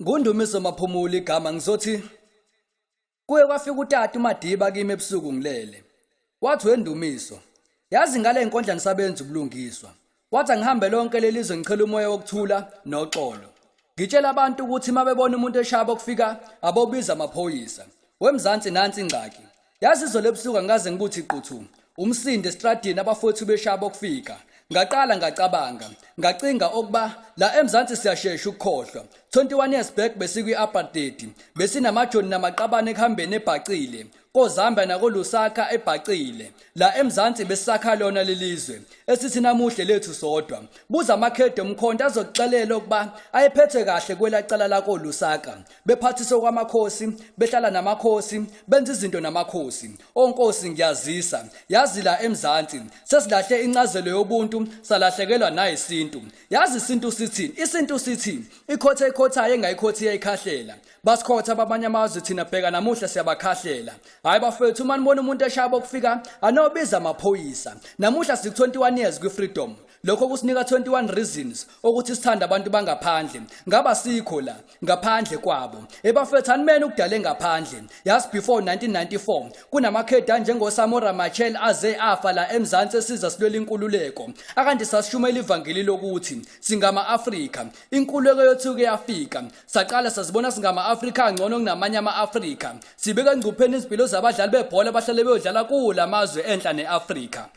NguNdumiso Maphumulo igama ngizothi kuye kwafika utata uMadiba kimi ebusuku ngilele. Wathi wendumiso, yazi ngale nkondla ngisabenza ubulungiswa. Wathi angihambe lonke lelizwe ngichela umoya wokuthula noxolo. Ngitshela abantu ukuthi uma bebona umuntu eshaya bokufika abobiza amaphoyisa. WeMzansi nansi ingxaki. Yazi izolo ebusuku angikaze ngikuthi quthu. Umsindo estradini abafowethu beshaya bokufika. Ngaqala ngacabanga, ngacinga okuba la eMzansi siyashesha ukukhohlwa. 21 years back besikwi-apartheid. Besinamajoni namaqabane ekuhambeni ebhacile. KoZambia nakoLusaka ebhacile. La eMzansi besakha lona lelizwe esithi namuhle lethu sodwa. Buza amakhede omkhonto azokuxelela ukuba ayephethwe kahle kwelacala lakoLusaka. Bephathiswe kwamakhosi, behlala namakhosi, benza izinto namakhosi. Onkosi ngiyazisa, yazi la eMzansi sesilahle incazelo yobuntu salahlekelwa nayisintu. Yazi isintu sithini? Isintu sithi ikhotha ikhothayo engayikhothi iyayikhahlela. Basikhotha abamanye amazwe thina bheka namuhla siyabakhahlela. Hayi bafethu uma nibona umuntu eshaya bokufika anobiza amaphoyisa. Namuhla siku 21 years kwi freedom. Lokho kusinika 21 reasons ukuthi sithanda abantu bangaphandle. Ngaba sikho la ngaphandle kwabo. Ebafethu animene ukudala ngaphandle. Yazi before 1994 kunamakhedi anjengoSamora Machel aze afa la eMzansi esiza silwela inkululeko. Akanti sasishumela ivangeli lokuthi singama Afrika. Inkululeko yethu ke yafika. Saqala sazibona singama-Afrika angcono kunamanye ama-Afrika. Sibeka engcupheni izimpilo zabadlali bebhola abahlale beyodlala kula mazwe enhla ne-Afrika.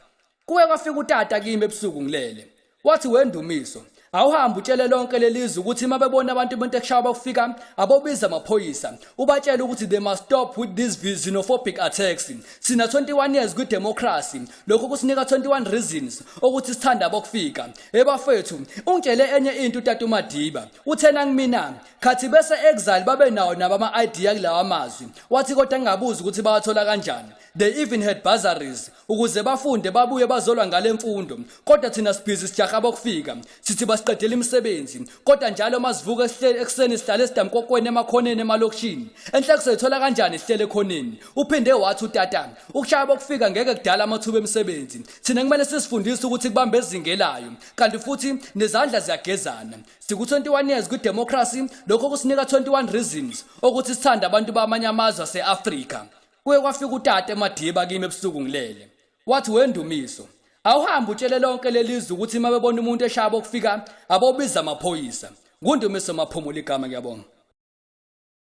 Kuke kwafika utata kimi ebusuku ngilele. Wathi wendumiso, awuhambe utshele lonke lelizwe ukuthi uma bebona abantu bento ekushaya bakufika abobiza amaphoyisa ubatshele ukuthi they must stop with these xenophobic attacks. Sina 21 years kwi-democracy, lokho kusinika 21 reasons ukuthi sithanda abokufika. Ebafethu, ungitshele enye into utata uMadiba. Uthena kumina, khathi bese exile babe nawo nabo ama-idea kulawa mazwi. Wathi kodwa ngingabuzi ukuthi bawathola kanjani. They even had bursaries ukuze bafunde babuye bazolwa ngale mfundo. Kodwa thina sibhizi sijaha abokufika, sithi basiqedela imisebenzi. Kodwa njalo uma sivuka ekuseni sihlale sidamkokweni emakhoneni emalokishini. Enhle kusoyithola kanjani sihlele ekhoneni? Uphinde wathi utata, ukushaya abokufika ngeke kudala amathuba emisebenzi. Thina kumele sisifundise ukuthi kubambe ezingelayo. Kanti futhi nezandla ziyagezana. Siku-21 years kwi-democracy, lokho kusinika 21 reasons ukuthi sithande abantu bamanye amazwe ase-Afrika. Kuye kwafika utata eMadiba kimi ebusuku ngilele. Wathi wendumiso, awuhambe utshele lonke lelizwe ukuthi uma bebona umuntu eshaya bokufika abobiza amaphoyisa. NguNdumiso Maphumulo igama ngiyabonga.